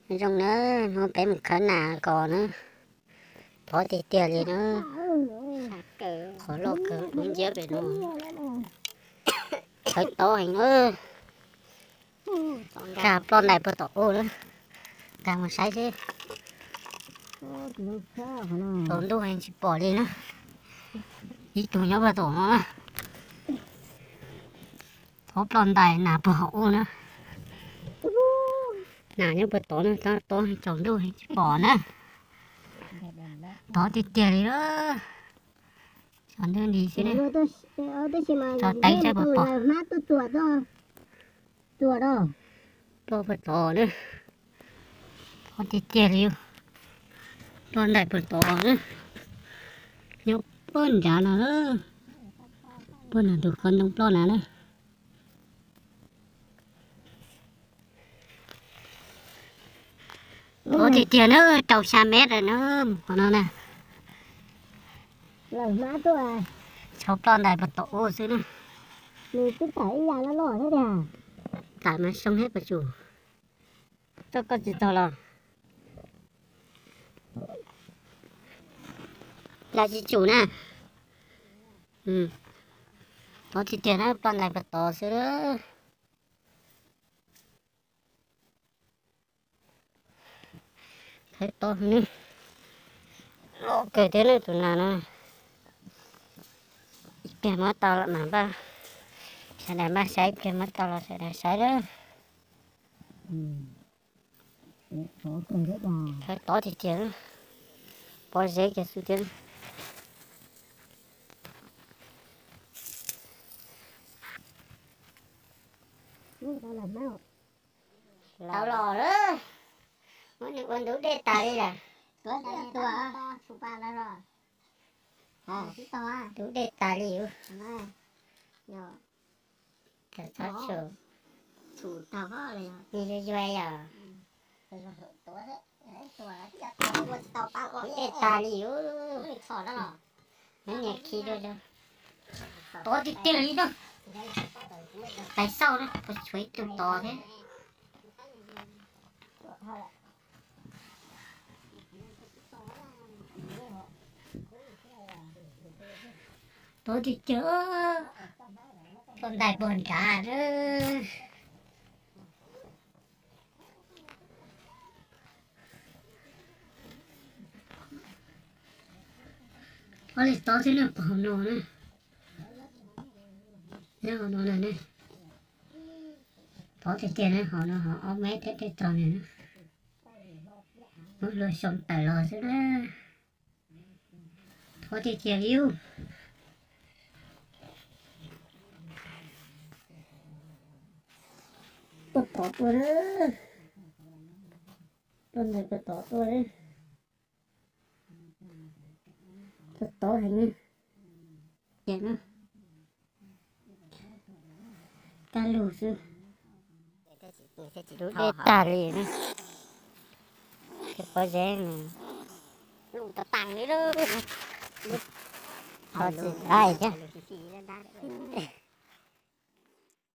Zoo na, hnub peb mus khawb nas kos na, thov tiag tiag li na. Qhov loj kawg lub nciab pem no, khawb tob heev na. Nkag ploj ntais puag tom ub na, nkag mus saib seb. Tsaus ntuj heev tsis pom li na. Ib tug nyob puag tom no na. Thov ploj ntais nas puag hauv ub na. Nas nyob puag tod na, tab tom tsaus ntuj tsis pom na. Tod tiag tiag li na. Tsaus ntuj nti xwb na. Tso teeb saib puas pom. Ploj puag tod na. Tod tiag tiag li. Ploj ntais puag tod na. Nyob puag nrad no, puag nram tus qhov ntoo ploj na na. Tod tiag tiag na, rau xya mev lawm na, mus qhov no na. Tsaus ploj ntais puag tom ub xwb na. Tam mas xyoo thiab puas tsum. Txoj koj tsis txog los? Los tsis tsum na. Tod tiag tiag na, ploj ntais puag tod xwb. Khawb tob ne, loj kawg thiab ne tus nas no. Ib pliag muab tau los mas npaj, sawv daws npaj saib, ib pliag muab tau los sawv daws saib lawm. Khawb tob tiag tiag, pob zeb kiag xwb thiab. Tau los lawm. Muab nws ua ntub dej tas li lawm. Ntub dej tas li. Txhob tshum, nws yuag yuag yom. Ntub dej tas li. Nws niam khi rau, tod tiag tiag li na. Tais xauj na, puas tshuav ib tug tod thiab. Tod tiag tiag, ploj ntais puag nrad na. Ob li tob thiab na, puag hauv no na. Nyob hauv no na. Tod tiag tiag na, hauv no hauv ob mev thiab tej tog na. Muab hlua xyoo tawm los xwb na. Tod tiag tiag li. Puag tod tuaj na. Tuaj ntawm puag tod tuaj na. Tod tod heev. Ces na, kaj lug xwb. Ntub dej tag li na. Pob zeb no, lub tag li lub, ho tsis dai thiab.